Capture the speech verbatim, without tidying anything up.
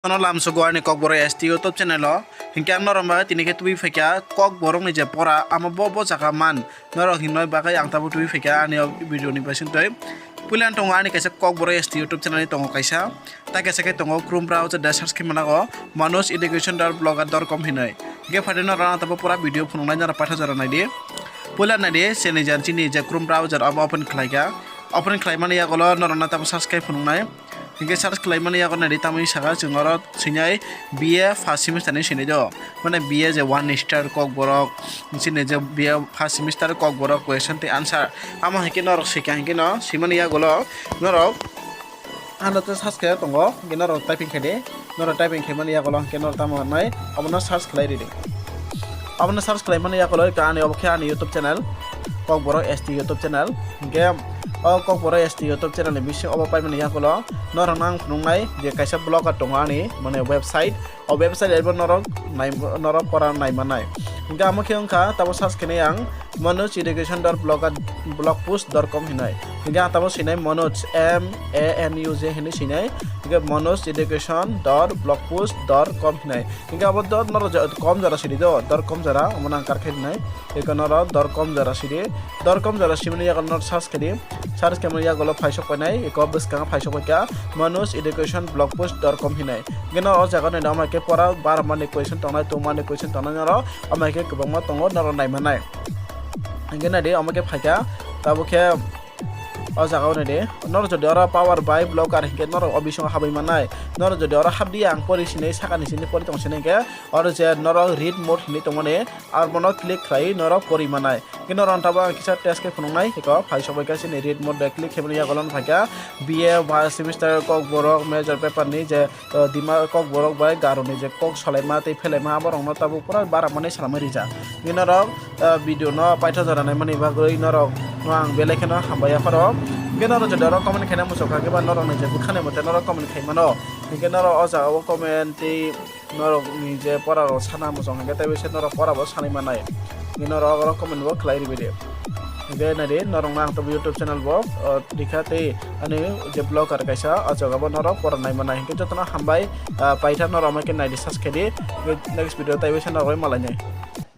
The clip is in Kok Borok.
Ano lamsogo ani Kokborok S T YouTube channel o. Hinkhe ang norok bagwi tini khe tubui phaikha Kokborok ni je pora, amo bo bo jaga man. Norok hinoi bagwi ang tabuk tubui phaikha ani o video ni bisingtwi. Puila tongo ani kaisa Kokborok S T YouTube channel ni tongo kaisa. Ta kaisa khe tongo Chrome browser da search khe manago Manoj Education dot blogger dot com hinoi. Hinkhe phaidi norok ang tabuk pura video phunuknai norok paitha jora naidi. Puila naidi chini jan chini je Chrome browser abo open khlaikha. Open khlaimani yagulo norok na tabuk search khe phunuknai. Hinkhe search khlaimani yago naidi tamoni saka chwng oro swinai B A first semester ni swinai do. Mane B A je one star Kokborok, chini je B A first semester Kokborok question tei answer. Amo hinkhe norok swikha hinkhe no swimani yagulo norok ano tei search khe tongo, hinkhe norok typing khe di. Norok typing khaimani yagulo hinkhe norok tamo hwnai abono search khlai ridi. Abono search khlaimani yagulo ani obo khe ani YouTube channel Kokborok S T YouTube channel. Hinkhe o Kokborok S T YouTube channel ni bising obo paimani yagulo norokno ang phunuknai je kaisa blogger tongo ani mane website. O website abo norok nai, norok pora naimanai. Hinkhe amo khe wngkha tabo search khenai ang Manoj Education dot blogger, blogpost dot com hinoi. Hinkhe ang tabo swinai Manoj, M A N U J hinoi swinai. Hinkhe Manoj Education dot blogpost dot com hinoi. Hinkhe abo dot norok je kom jora sidi do, dot kom jora, omo nang kar khe rinai. Eko norok dot com jora sidi, dot com jora simani yago norok search khe di. Search khe mani yago lo phaisok painai, eko bwskango phaisok paikha Manoj Education blogpost dot com hinai. Hinkhe norok o jaga naidi omo hai khe pora bar mani question tongnai, tong mani question tongnai norok, omo hai khe kwbangma tongo norok naimanai. Hinkhe naidi omo khe phaikha, tabuk khe o jaga o naidi, norok jodi oro power by blogger hinkhe norok o bisingo habwi mannai. Norok jodi oro hapdi ang pori sinai, sakani sini pori tong sinai hinkhe oro je norok read more hinwi tongmani, arbono click khlai norok pori mannai. Hinkhe norok tabuk ang kisa test khe phunuknai, eko phaisok bai khe chini read more de click khaimani yago lono phaikha B A first semester Kokborok major paper ni je, uh, Dima Kokborok bai Garo ni je kok salaima tei phelaima aborokno tabuk pura bara mani salamai rijak. Hinkhe norok, uh, video no paitha jora naimani bagwi norok no ang belai kheno hambai yapharo. Hinkhe norok jodi oro comment khaina muchung kha khe ba norok ni je bwkhani mote norok comment khai mano. Hinkhe norok o jaga o comment tei norok ni je pora rok sana muchung hinkhe tei bise norok pora bo sanai manai. Hinkhe norok oro comment bo khlai ribai de. Hinkhe naidi norok no ang tabuk YouTube channel bo, uh, rikha tei ani je blogger kaisa o jaga bo norok pora nai manai. Hinkhe jotono hambai, uh, paitha norok mai khe naidi search khe di. Hinkhe next video tei bise norok bai malai nai.